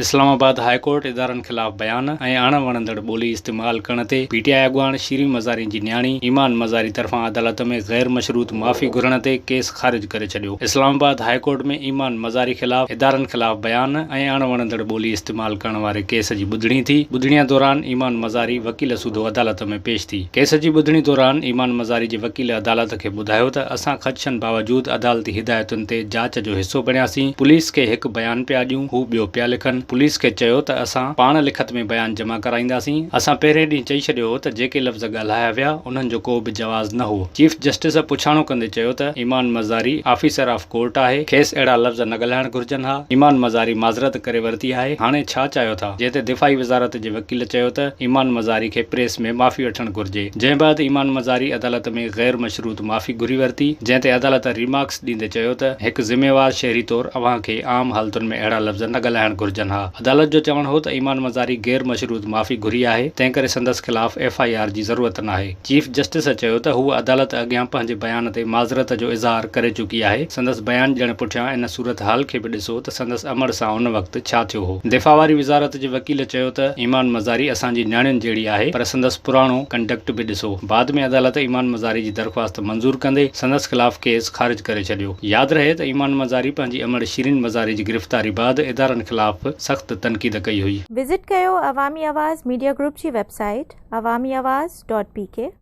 اسلام آباد high court ادارن خلاف بيان ۽ اڻ وڻندڙ ٻولي استعمال ڪرڻ تي پي ٽي آء اڳواڻ شيرين مزاري جي نياڻي ايمان مزاري طرفان عدالت ۾ غير مشروط معافي گهرڻ تي ڪيس خارج ڪري ڇڏيو. اسلام آباد هاء ڪورٽ ۾ ايمان مزاري خلاف ادارن خلاف بيان ۽ اڻ وڻندڙ ٻولي استعمال ڪرڻ واري ڪيس جي ٻڌڻي ٿي. ٻڌڻي دوران ايمان مزاري وڪيل سوڌو عدالت ۾ پيش ٿي. ڪيس جي ٻڌڻي دوران ايمان مزاري جي وڪيل عدالت کي ٻڌايو ته اسان خدشن باوجود عدالتي هدايتن تي جاچ جو حصو بڻياسين، پوليس کي هڪ بيان پيا ڏيون، هو ٻيو پيا لکن، پوليس کي چيو ته اسان پاڻ لکت ۾ بيان جمع ڪرائينداسين، اسان پهرين ڏينهن چئي ڇڏيو هو ته جيڪي لفظ ڳالهايا ويا انهن جو ڪو به جواز نه هو، چيف جسٽس پڇاڻو ڪندي چيو ته Iman Mazari officer of court آهي، کيس اهڙا لفظ نه ڳالهائڻ گهرجن ها، ايمان مزاري معذرت ڪري ورتي آهي، هاڻي ڇا چاهيو ٿا؟ جنهن تي دفاعي وزارت جي وڪيل چيو ته ايمان مزاري کي پريس ۾ معافي وٺڻ گهرجي، جنهن بعد ايمان مزاري عدالت ۾ غير مشروط معافي گهري ورتي، جنهن تي عدالت ريمارڪس ڏيندي چيو ته هڪ ذميوار شهري طور اوهان کي عام حالتن ۾ اهڙا لفظ نه ڳالهائڻ گهرجن ها. عدالت جو چوڻ هو ته ايمان مزاري غير مشروط معافي گهري آهي، تنهن ڪري سندس خلاف ايف I R جي ضرورت ناهي. چيف جسٽس چيو ته هوء عدالت اڳيان پنهنجي بيان تي معذرت جو اظهار ڪري چڪي آهي، سندس بيان ڏيڻ پٺيان ان صورتحال کي به ڏسو ته سندس امڙ سان ان وقت ڇا ٿيو هو. دفاع واري وزارت جي وڪيل چيو ته ايمان مزاري اسان جي نياڻين جهڙي آهي پر سندس پراڻو ڪنڊڪٽ به ڏسو. بعد ۾ عدالت ايمان مزاري جي درخواست منظور ڪندي سندس خلاف ڪيس خارج ڪري ڇڏيو. ياد رهي ته ايمان مزاري پنهنجي امڙ شيرين مزاري جي گرفتاري بعد ادارن خلاف سخت تنقيد ڪئي هئي. وزٽ ڪيو عوامي آواز ميڊيا گروپ جي website Awami Awaz dot P K.